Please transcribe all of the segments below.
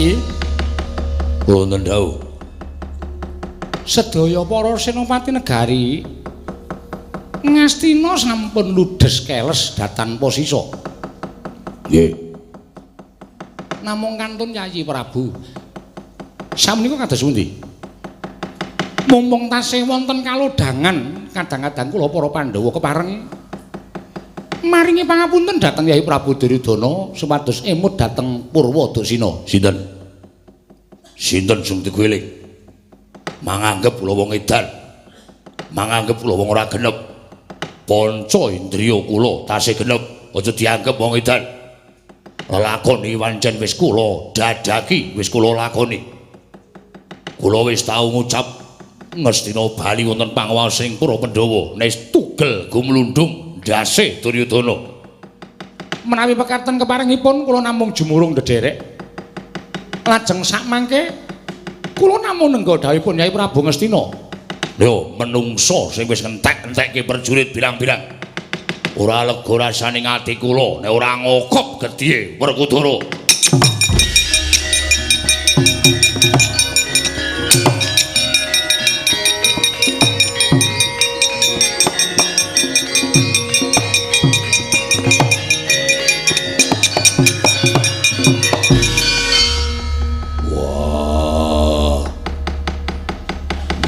Yayi. Wonten dawuh. Sedaya para senopati negari Ngastina sampun ludes keles datan posisa. Nggih. Namung kantun Yayi Prabu. Samenika kados pundi? Mumpung tasih wonten kalodhangan, kadang-kadang kula para Pandhawa kepareng maringi pangapunten dhateng Yayi Prabu Duryudana supados emut dhateng Purwadasina. Sinten? Sinten sing diguling? Manganggep kula wong edan. Manganggep kula wong ora genep. Panca indriya kula tasih genep, aja dianggep wong edan. Lelakon iki pancen wis kula dadaki, wis kula lakoni. Kula wis tau ngucap Ngastina bali wonten panguwasing para Pandhawa, nes tugel gumlundung ndase Duryudana. Menawi pekaten keparengipun kula namung jumurung ndederek. Lajeng sakmangke kula namung nengga dawuhipun Yai Prabu Ngastina. Lho, menungso sing wis ngentek-entekke prajurit bilang-bilang. Ora lega rasane ati kula nek ora ngokop gedhiye Werkudara.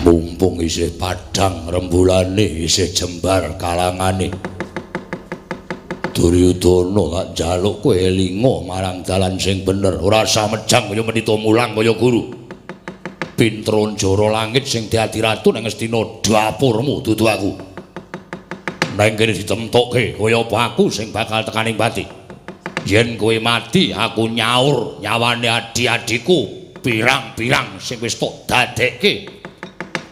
Mumpung isih padhang rembulane, isih jembar kalangane. Duryudana tak njaluk kowe elinga marang dalan sing bener, ora usah mejang kaya menita mulang kaya guru. Pinter njara langit sing dadi ratu nang Ngastina dapurmu dudu aku. Nang kene ditemtokke kaya apa aku sing bakal tekaning pati. Yen kowe mati aku nyaur nyawane adi-adiku pirang-pirang sing wis tok dadekke.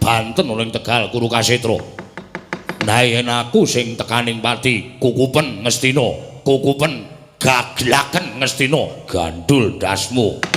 Banten ning Tegal Kuru Kasetra. Nah yen aku sing tekaning pati kukupen Ngastina, kukupen gaglaken Ngastina, gandul ndasmu.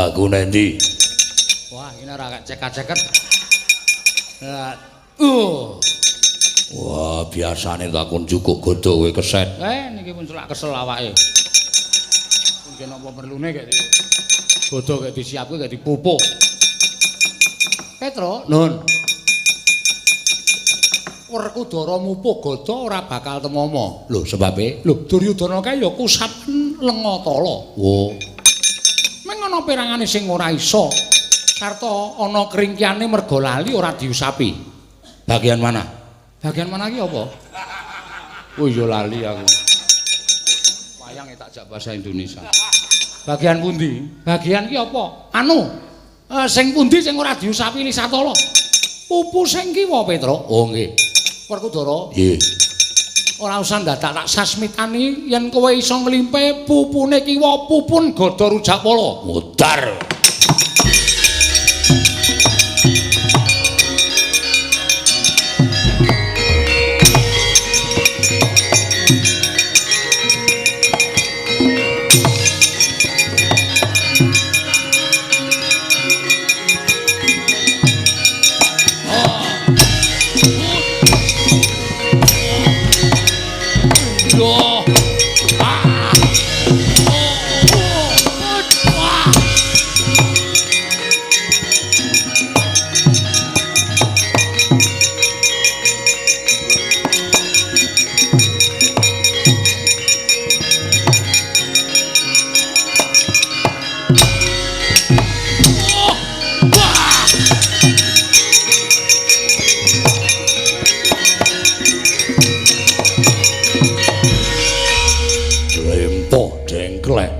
Gadaku nendi? Wah, ini ora cek-ceket. Wah, biasane takon jukuk gada kowe keset. Niki pun selak kesel awake. Pun gen apa perlune gek gada gek disiapke gek dipupuh. Petro, Nun. Werkudara mupuh gada ora bakal temama. Lho, sebabe? Lho, Duryudana kae ya kusapen lenga tala. Oh. Meng ana perangane sing ora iso. Sarta ana kringkiyane merga lali ora diusapi. Bagian mana? Bagian mana iki apa? Oh iya lali aku. Wayang tak jak bahasa Indonesia. Bagian pundi? Bagian ki apa? Anu, sing pundi sing ora diusapi Lisatala? Pupu sing kiwa, Petro. Oh nggih. Werkudara. Nggih. Ora usah ndadak tak sasmitani yen kowe iso nglimpe pupune kiwa pupun Gada Rujakpala. Mudar.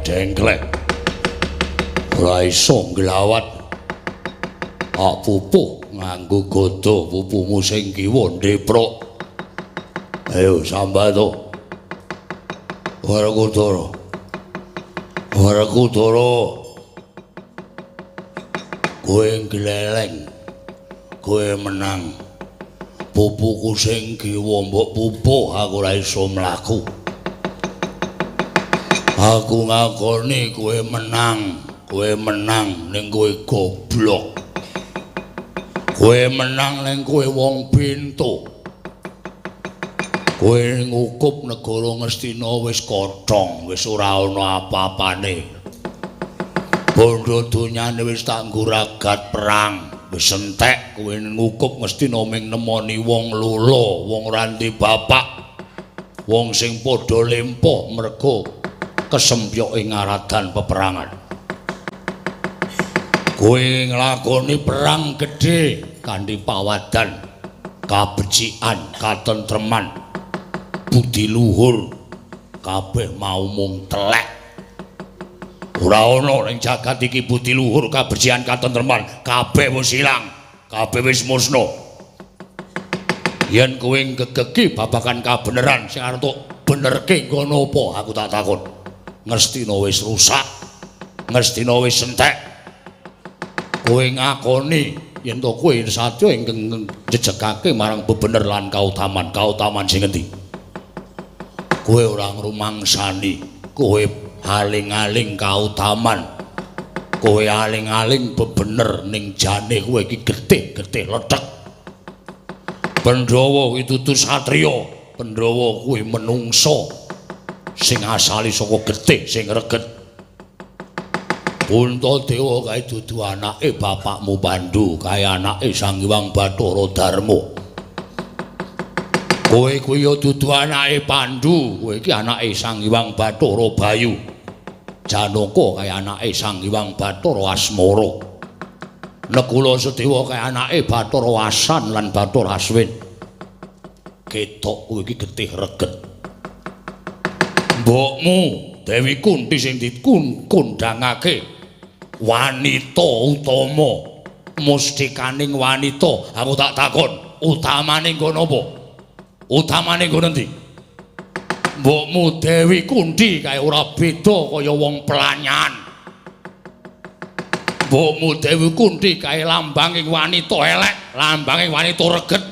Dengklek ora iso nglawat. Ak pupuh nganggo gada pupumu sing kiwa ndeprok. Ayo sambat to. Werkudara. Werkudara. Kowe gleleng. Kowe menang. Pupuku sing kiwa mbok pupuh aku ora iso mlaku. Aku ngakoni kowe menang ning kowe goblok. Kowe menang ning kowe wong pintu. Kowe ngukup negara Ngastina wis kothong, wis ora ana apa-apane. Bondo donyane wis tak ngguragat perang, wis entek kowe ngukup Ngastina ming nemoni wong lolo, wong ora ndek bapak, wong sing padha lempoh mergo kesempyok ing ngaradan peperangan. Kowe nglakoni perang gedhe kanthi pawadan, kabecikan, katentreman, budi luhur, kabeh mau mung telek. Ora ana ning jagat iki budi luhur, kabecikan, katentreman, kabeh wis ilang, kabeh wis musna. Yen kowe ngegegi babagan kabeneran sing arep benerke nggono apa aku tak takon. Ngastina wis rusak, Ngastina wis entek. Kowe ngakoni yen to kowe satya ingkang njejegake marang bebener lan kautaman, kautaman sing endi? Kowe ora ngrumangsani, kowe aling-aling kautaman, kowe aling-aling bebener ning jane kowe iki getih-getih lethek. Pandhawa kuwi dudu satriya, Pandhawa kuwi menungsa sing asale saka getih sing reget. Puntadewa kae dudu anake bapakmu Pandu, kae anake Sang Hyang Bathara Darma. Kowe kuwi ya dudu anake Pandu, kowe iki anake Sang Hyang Bathara Bayu. Janaka kae anake Sang Hyang Bathara Asmara. Nakula Sadewa kae anake Bathara Wasan lan Bathara Aswin. Ketok kowe iki getih reget. Mbokmu Dewi Kunti sing dikundangake wanita utama, mustikaning wanita. Aku tak takon, utamane nggon apa? Utamane nggon endi? Mbokmu Dewi Kunti kae ora beda kaya wong pelanyan. Mbokmu Dewi Kunti kae lambanging wanita elek, lambanging wanita reget.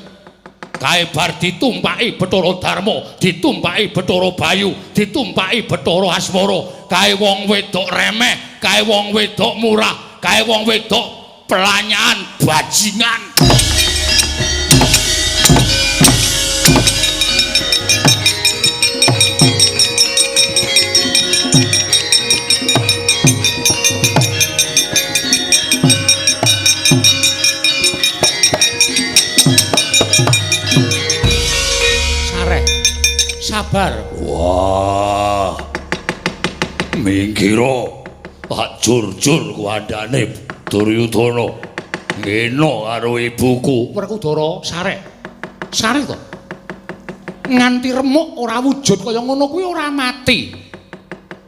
Kae bar ditumpaki Bathara Darma, ditumpaki Bathara Bayu, ditumpaki Bathara Asmara. Kae wong wedok remeh, kae wong wedok murah, Kae wong wedok pelanyan bajingan. Sareh. Sabar. Wah. Minggiro. Pak jurjur kuandane Duryudana. Ngene karo ibuku. Werkudara sareh. Sareh to. Nganti remuk ora wujud kaya ngono kuwi ora mati.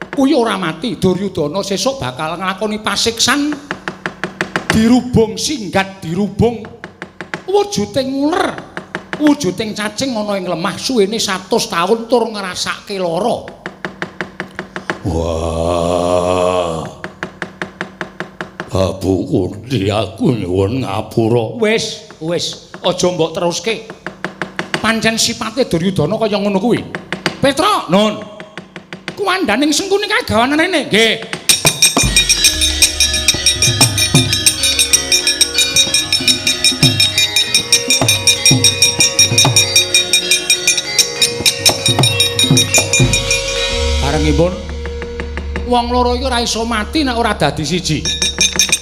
Kuwi ora mati. Duryudana sesuk bakal nglakoni pasiksan dirubung singgat dirubung wujuding uler, wujuding cacing ana ing lemah suwene 100 taun tur ngrasake lara. Wah. Babu Kunti aku nyuwun ngapura. Wis, wis, aja mbok teruske. Pancen sipate Duryudana kaya ngono kuwi. Petruk, nun. Kuwandaning Sengkuni kae gawanan rene. Nggih. Barengipun wong loro iki ora iso mati nek ora dadi siji.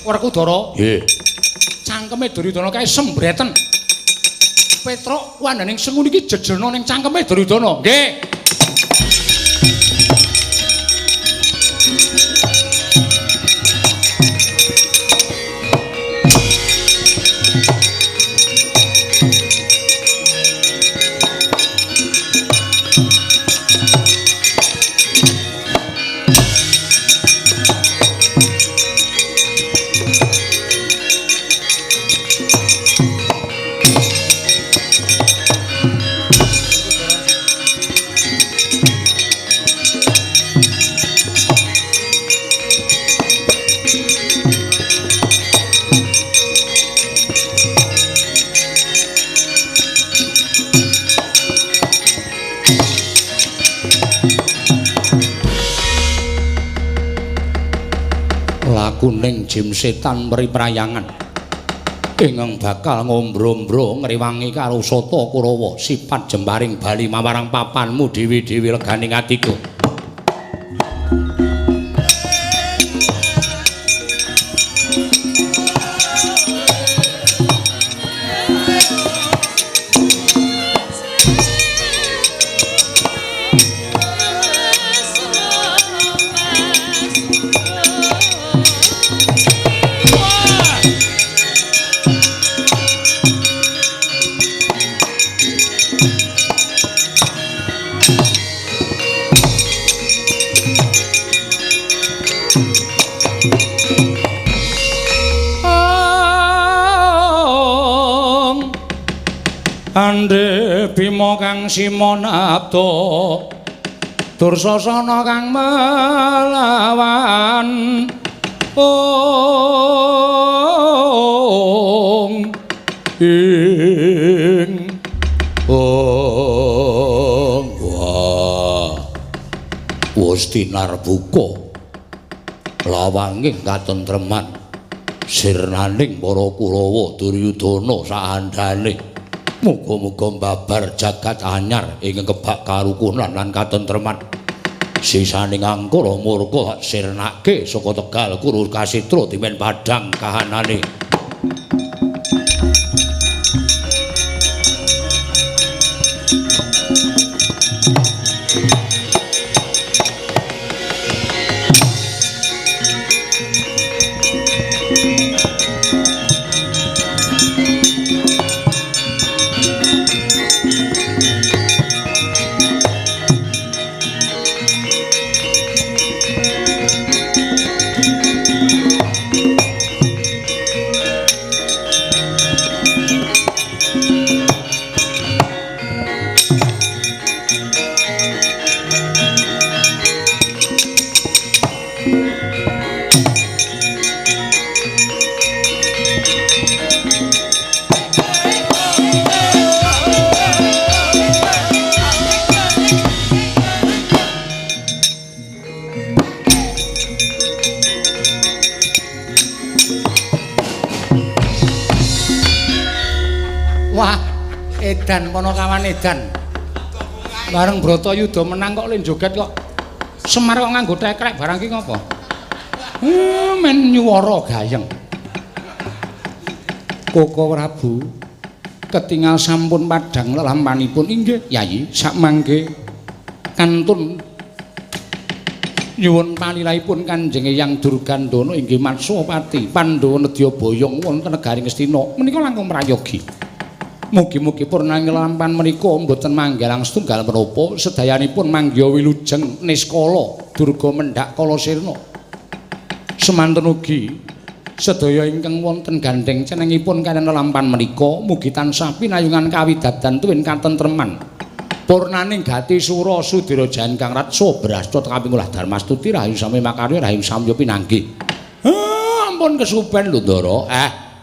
Werkudara. Nggih. Cangkeme Duryudana kae sembreten. Petruk kuwandaning Sengkuni iki jejerna ning cangkeme Duryudana. Nggih. Lakuning jim setan meri prayangan ingkang bakal ngombro-ombro ngrewangi karo Sata Kurawa sifat jembaring bali mawarang papanmu dewi-dewi leganing atiku. Andhe Bima kang Simonabda Dursasana kang melawan ong ing ong. Wah, wis tinarbuka lawanging katentreman sirnaning para Kurawa Duryudana saandhane. Muga-muga mbabar jagat anyar ing kebak karukunan lan katentreman. Sisaning angkara murka sirnake saka Tegal Kuru Kasitra dimen padhang kahanane. Wah, edan Panakawan edan. Bareng Bratayuda menang kok le joget kok. Semar kok nganggo tekrek barang ki ngopo? Men nyuwara gayeng. Koko Prabu ketingal sampun padhang lelampanipun inggih Yayi sakmangke kantun nyuwun palilahipun Kanjeng Eyang Durgandana inggih Matswapati Pandhawa nedya boyong wonten negari Ngastina menika langkung prayogi. Mugi-mugi purnaning lelampan menika mboten manggalang setunggal menapa sedayanipun manggiha wilujeng niskala durga mendhak kala sirna. Semanten ugi sedaya ingkang wonten gandheng cenengipun kaliyan lelampan menika mugi tansah pinayungan kawidadan tuwin katentreman. Purnaning gati sura sudira jayan kang ratsa brasta kaping ulah darmastuti rahayu sami makarya rahayu samya pinanggih. Ampun kesupen lho Ndara.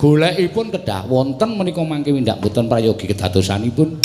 Golekipun kedah wonten menika mangke windak mboten prayogi kedadosanipun.